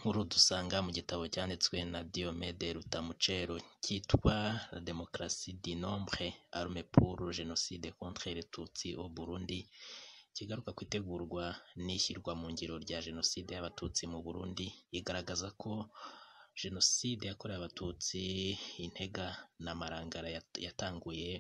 Inkuru dusanga mu gitabo cyanditswe na Diomede Rutamucero cyitwa La démocratie du nombre, arme pour le génocide contre les Tutsi au Burundi, kigaruka ku itegurwa n'ishyirwa mu ngiro rya jenoside y'Abatutsi mu Burundi, igaragaza ko jenoside yakorewe Abatutsi i Ntega na Marangara yatanguye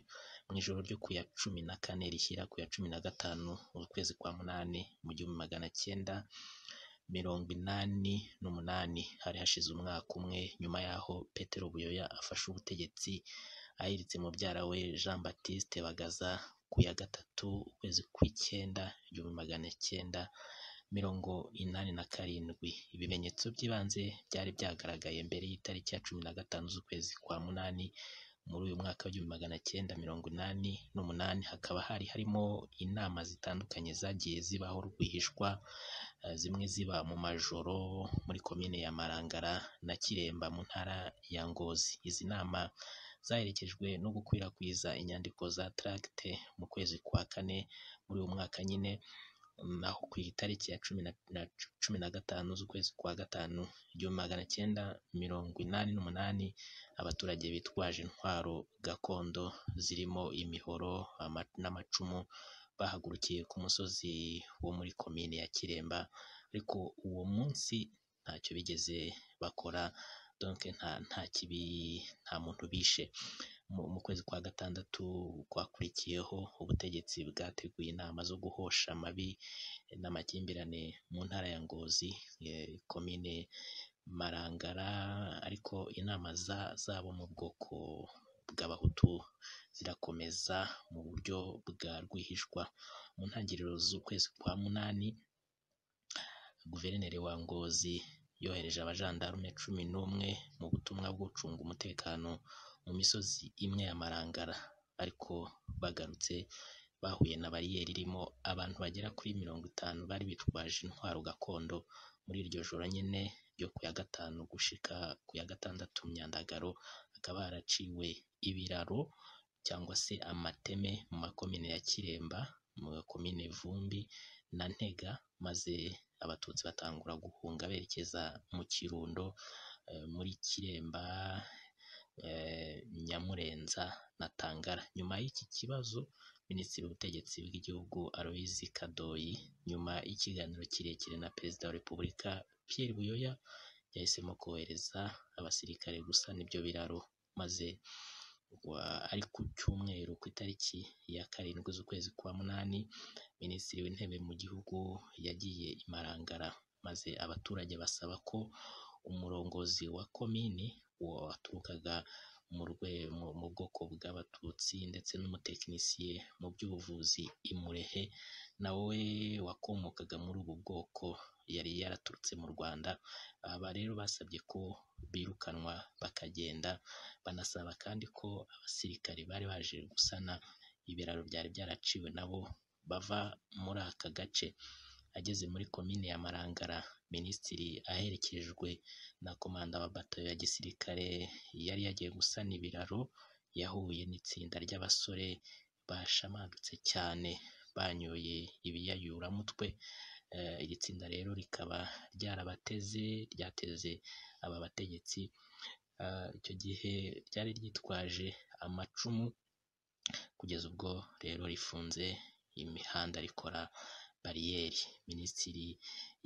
mu ijoro ryo ku ya 14 rishyira ku ya 15 ukwezi kwa munani mu 1988. Hari hashize umwaka umwe nyuma y'aho Petero Buyoya afashe ubutegetsi ahiritse mubyara we Jean Baptiste Bagaza ku ya 3 ukwezi kw'icyenda 1987. Ibimenyetso by'ibanze byari byagaragaye mbere y'itariki ya 15 z'ukwezi kwa munani muri uyu mwaka wa 1988, hakaba hari harimo inama zitandukanye zagiye zibaho rwihishwa, zimwe ziba mu majoro muri komine ya Marangara na Kiremba mu ntara ya Ngozi. Izi nama zaherekejwe no gukwirakwiza inyandiko za tracte mu kwezi kwa kane muri uyu mwaka nyine, naho ku itariki ya 15 z'ukwezi kwa gatanu 1988, abaturage bitwaje intwaro gakondo zirimo imihoro n'amacumu bahagurukiye ku musozi wo muri komine ya Kiremba, ariko uwo munsi ntacyo bigeze bakora, donc nta kibi, nta muntu bishe. Mu kwezi kwa gatandatu kwakurikiyeho, ubutegetsi bwateguye inama zo guhosha amabi n'amakimbirane mu ntara ya Ngozi, komine Marangara, ariko inama zabo mu bwoko bw'Abahutu zirakomeza mu buryo bwa rwihishwa. Mu ntangiriro z'ukwezi kwa munani, guverineri wa Ngozi yohereje abajandarume 11 mu butumwa bwo gucunga umutekano mu misozi imwe ya Marangara, ariko bagarutse bahuye na bariyeri irimo abantu bagera kuri 50 bari bitwaje intwaro gakondo. Muri iryo joro nyine ryo ku ya 5 gushika ku ya 6 Myandagaro, hakaba haraciwe ibiraro cyangwa se amateme mu makomine ya Kiremba, mu makomine Vumbi na Ntega, maze Abatutsi batangura guhunga berekeza mu Kirundo, muri Kiremba, Nyamurenza na Tangara. Nyuma y'iki kibazo, Minisitiri w'Ubutegetsi bw'Igihugu Aloys Kadoyi, nyuma y'ikiganiro kirekire na Perezida wa Repubulika Pierre Buyoya, yahisemo kohereza abasirikare gusana ibyo biraro, maze ari ku cyumweru ku itariki ya 7 z'ukwezi kwa munani, Minisitiri w'Intebe mu gihugu yagiye i Marangara, maze abaturage basaba ko umurongozi wa komini waturukaga mu bwoko bw'Abatutsi ndetse n'umutekinisiye mu by'ubuvuzi i Murehe nawe wakomokaga muri ubu bwoko yari yaraturutse mu Rwanda. Aba rero basabye ko birukanwa bakagenda, banasaba kandi ko abasirikare bari baje gusana ibiraro byari byaraciwe nabo bava muri aka gace. Ageze muri komine ya Marangara, minisitiri aherekejwe na komanda wa batayo ya gisirikare yari yagiye gusana ibiraro, yahuye n'itsinda ry'abasore bashamadutse cyane banyoye ibiyayuramutwe. Iri tsinda rero rikaba ryarabateze, ryateze aba bategetsi. Icyo gihe ryari ryitwaje amacumu, kugeza ubwo rero rifunze imihanda rikora bariyeri. Minisitiri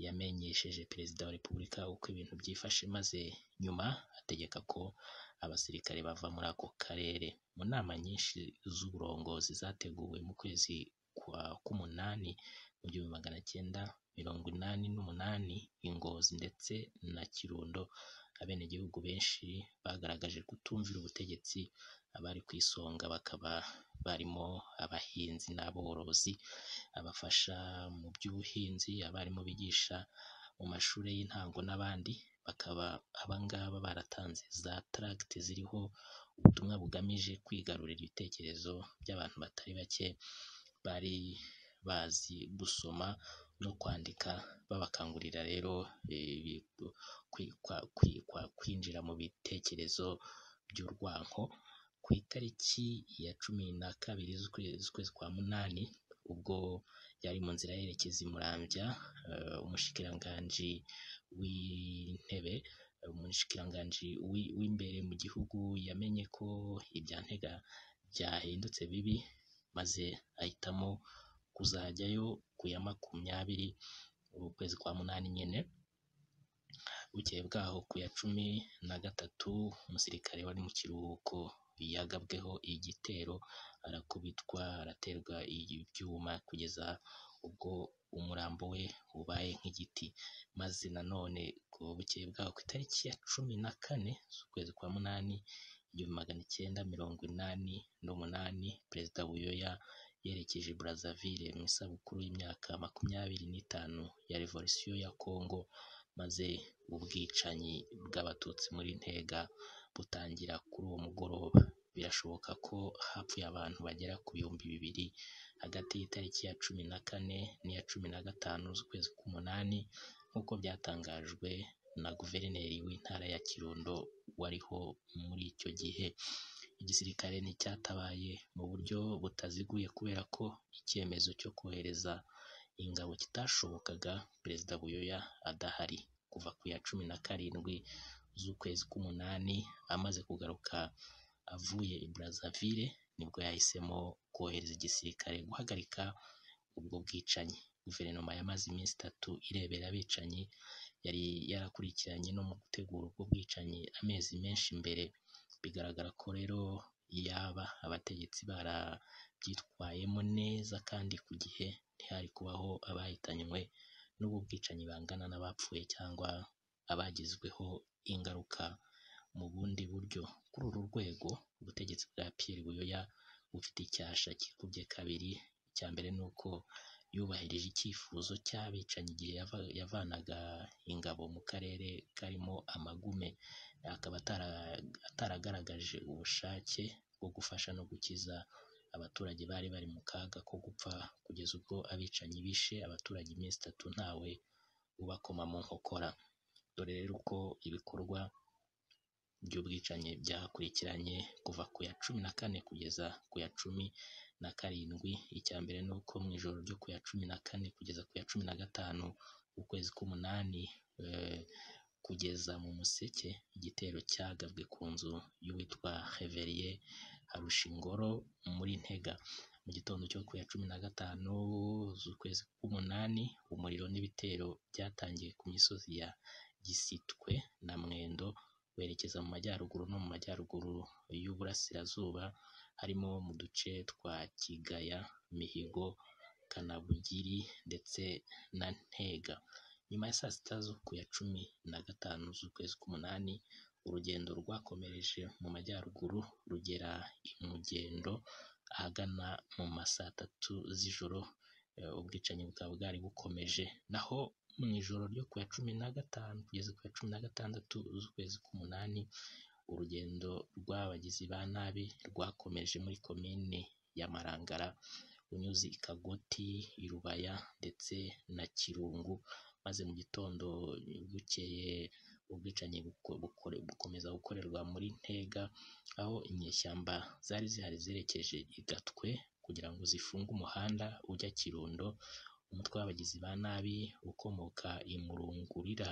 yamenyesheje Perezida wa Repubulika uko ibintu byifashe, maze nyuma ategeka ko abasirikare bava muri ako karere. Mu nama nyinshi z'uburongozi zateguwe mu kwezi k'umunani mu 1988 i Ngozi ndetse na Kirundo, abenegihugu benshi bagaragaje kutumvira ubutegetsi, abari ku isonga bakaba barimo abahinzi n'aborozi, abafasha mu by'ubuhinzi, abarimu bigisha mu mashuri y'intango n'abandi, bakaba abangaba baratanze za tracte ziriho ubutumwa bugamije kwigarurira ibitekerezo by'abantu batari bake bari bazi gusoma no kwandika, babakangurira rero kwinjira mu bitekerezo by'urwango. Ku itariki ya 12 z'ukwezi kwa munani, Ubwo yari mu nzira yerekeza i Muramvya, umushikiranganji w'intebe, umushikiranganji w'imbere mu gihugu yamenye ko ibya Ntega byahindutse bibi, maze ahitamo kuzajyayo ku ya 20 ukwezi kwa 8 nyene. Bukeye bwaho ku ya 13 umusirikare wari mu kiruhuko yagabweho igitero, arakubitwa, araterwa ibyuma kugeza ubwo umurambo we ubaye nk'igiti. Maze nanone bukeye bwaho ku itariki ya 14 z'ukwezi kwa 8 1988, Perezida Buyoya yerekeje Brazzaville mu isabukuru y'imyaka 25 ya Revolution ya Congo, maze ubwicanyi bw'Abatutsi muri Ntega butangira kuri uwo mugoroba. Birashoboka ko hapfuye abantu bagera ku 2000 hagati y'itariki ya 14 n'iya 15 z'ukwezi k'umunani, nk'uko byatangajwe na guverineri w'intara ya Kirundo wariho muri icyo gihe. Igisirikare nticyatabaye mu buryo butaziguye kubera ko icyemezo cyo kohereza ingabo kitashobokaga Perezida Buyoya adahari. Kuva ku ya 17 z'ukwezi k'umunani amaze kugaruka avuye i Brazzaville, nibwo yahisemo kohereza igisirikare guhagarika ubwo bwicanyi. Guverinoma yamaze iminsi 3 irebera abicanyi yari yarakurikiranye no mu gutegura ubwo bwicanyi amezi menshi mbere. Bigaragara ko rero yaba abategetsi barabyitwayemo neza kandi ku gihe, ntihari kubaho abahitanywe n'ubu bwicanyi bangana n'abapfuye cyangwa abagizweho ingaruka mu bundi buryo. Kuri uru rwego ubutegetsi bwa Pierre Buyoya bufite icyasha kikubye kabiri. Icya mbere ni uko yubahirije icyifuzo cy'abicanyi igihe yavanaga ingabo mu karere karimo amagume, akaba ataragaragaje ubushake bwo gufasha no gukiza abaturage bari bari mu kaga ko gupfa, kugeza ubwo abicanyi bishe abaturage iminsi 3 ntawe ubakoma mu nkokora. Dore rero uko ibikorwa by'ubwicanyi byakurikiranye kuva ku ya 14 kugeza ku ya 17. Icya mbere ni uko mu ijoro ryo ku ya 14 kugeza ku ya 15 ukwezi k'umunani kugeza mu museke, igitero cyagabwe ku nzu y'uwitwa Reveriye Harushingoro muri Ntega. Mu gitondo cyo ku ya 15 z'ukwezi k'umunani, umuriro n'ibitero byatangiye ku misozi ya Gisitwe na Mwendo werekeza mu majyaruguru no mu majyaruguru y'uburasirazuba, harimo mu duce twa Kigaya, Mihigo, Kanabugiri ndetse na Ntega. Nyuma ya saa sita zo ku ya 15 z'ukwezi k'umunani, urugendo rwakomereje mu majyaruguru rugera i Mugendo ahagana mu ma saa 3 z'ijoro, ubwicanyi bukaba bwari bukomeje. Naho mu ijoro ryo ku ya 15 kugeza ku ya 16 z'ukwezi k'umunani, urugendo rw'abagizi ba nabi rwakomeje muri komini ya Marangara, unyuze i Kagoti, i Rubaya ndetse na Kirungu, maze mu gitondo bukeye ubwicanyi bukomeza gukorerwa muri Ntega, aho inyeshyamba zari zihari zerekeje i Gatwe kugira ngo zifunge umuhanda ujya Kirundo. Umutwe w'abagizi ba nabi ukomoka i Murungurira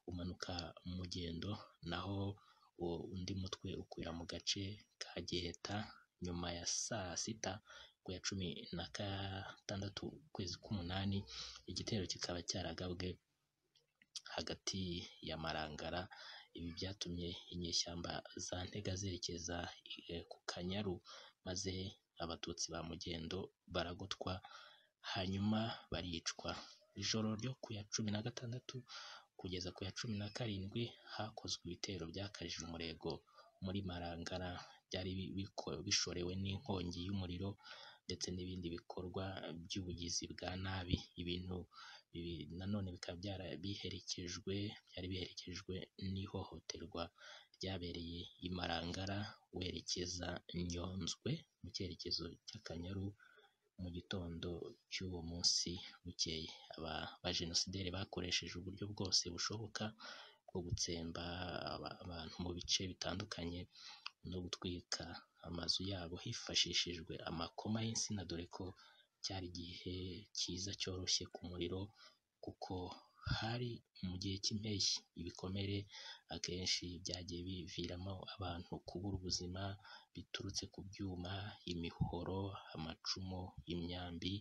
umanuka Mugendo, naho undi mutwe ukwira mu gace ka Giheta. Nyuma ya saa sita ku ya 16 ukwezi k'umunani, igitero kikaba cyaragabwe hagati ya Marangara. Ibi byatumye inyeshyamba za Ntega zerekeza ku Kanyaru, maze Abatutsi ba Mugendo baragotwa hanyuma baricwa. Ijoro ryo ku ya 16 kugeza ku ya 17 hakozwe ibitero byakajije umurego muri Marangara, byari bishorewe n'inkongi y'umuriro ndetse n'ibindi bikorwa by'ubugizi bwa nabi. Ibintu nanone bikaba byari biherekejwe n'ihohoterwa ryabereye i Marangara werekeza Nyonzwe mu cyerekezo cy'Akanyaru mu gitondo cy'uwo munsi bukeye. Aba bajenosideri bakoresheje uburyo bwose bushoboka bwo gutsemba abantu mu bice bitandukanye no gutwika amazu yabo hifashishijwe amakoma y'insina, dore ko Cyari igihe cyiza cyoroshye ku muriro kuko hari mu gihe cy'impeshyi. Ibikomere akenshi byagiye biviramo abantu kubura ubuzima biturutse ku byuma, imihoro, amacumu, imyambi,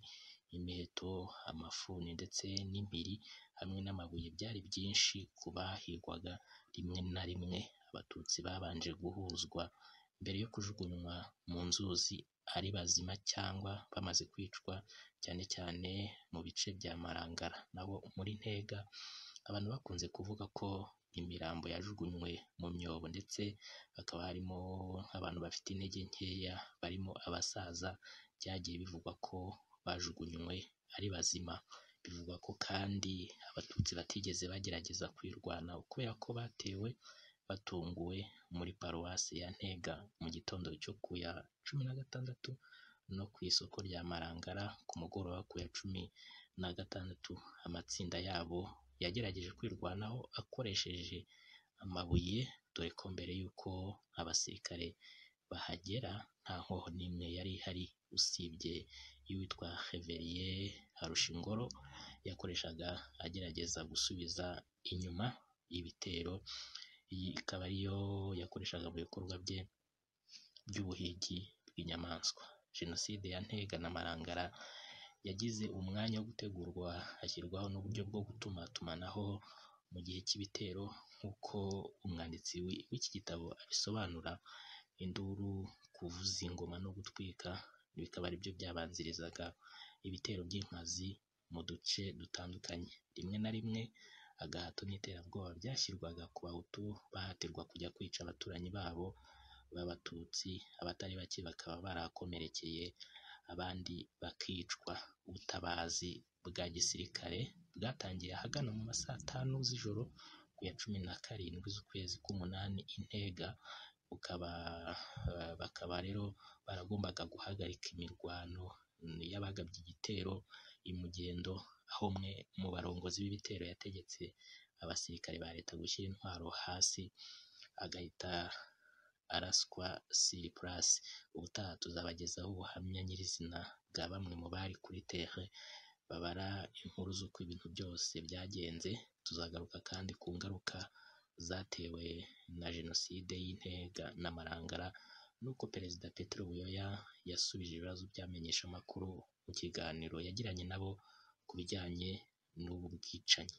imiheto, amafuni ndetse n'impiri hamwe n'amabuye byari byinshi ku bahigwaga. Rimwe na rimwe Abatutsi babanje guhuzwa mbere yo kujugunywa mu nzuzi ari bazima cyangwa bamaze kwicwa, cyane cyane mu bice bya Marangara. Naho muri Ntega abantu bakunze kuvuga ko imirambo yajugunywe mu myobo, ndetse hakaba harimo nk'abantu bafite intege nkeya barimo abasaza, byagiye bivugwa ko bajugunywe ari bazima. Bivugwa ko kandi Abatutsi batigeze bagerageza kwirwanaho kubera ko batewe batunguwe muri paruwasi ya Ntega mu gitondo cyo ku ya 16 no ku isoko rya Marangara ku mugoroba ku ya 16. Amatsinda yabo yagerageje kwirwanaho akoresheje amabuye, dore ko mbere y'uko abasirikare bahagera nta nkoho n'imwe yari ihari usibye iy'uwitwa Reveriye Harushingoro yakoreshaga agerageza gusubiza inyuma ibitero. Iyi ikaba ariyo yakoreshaga mu bikorwa bye by'ubuhigi bw'inyamaswa. Jenoside ya Ntega na Marangara yagize umwanya wo gutegurwa, hashyirwaho n'uburyo bwo gutumatumanaho mu gihe cy'ibitero, nk'uko umwanditsi w'iki gitabo abisobanura. Induru, kuvuza ingoma no gutwika bikaba aribyo byabanzirizaga ibitero by'inkazi mu duce dutandukanye. Rimwe na rimwe agahato n'iterabwoba byashyirwaga ku Bahutu bahatirwa kujya kwica abaturanyi babo b'Abatutsi, abatari bake bakaba barakomerekeye abandi bakicwa. Ubutabazi bwa gisirikare bwatangiye ahagana mu ma saa 5 z'ijoro ku ya 17 z'ukwezi k'umunani i Ntega, bakaba rero baragombaga guhagarika imirwano y'abagabye igitero i Mugendo, aho umwe mu barongozi b'ibitero yategetse abasirikare ba leta gushyira intwaro hasi agahita araswa siri purasi. Ubutaha tuzabagezaho ubuhamya nyirizina bwa bamwe mu bari kuri terre babara inkuru z'uko ibintu byose byagenze. Tuzagaruka kandi ku ngaruka zatewe na jenoside y'Intega na Marangara, n'uko Perezida Petero Buyoya yasubije ibibazo by'amenyeshamakuru mu kiganiro yagiranye nabo ku bijyanye n'ubu bwicanyi.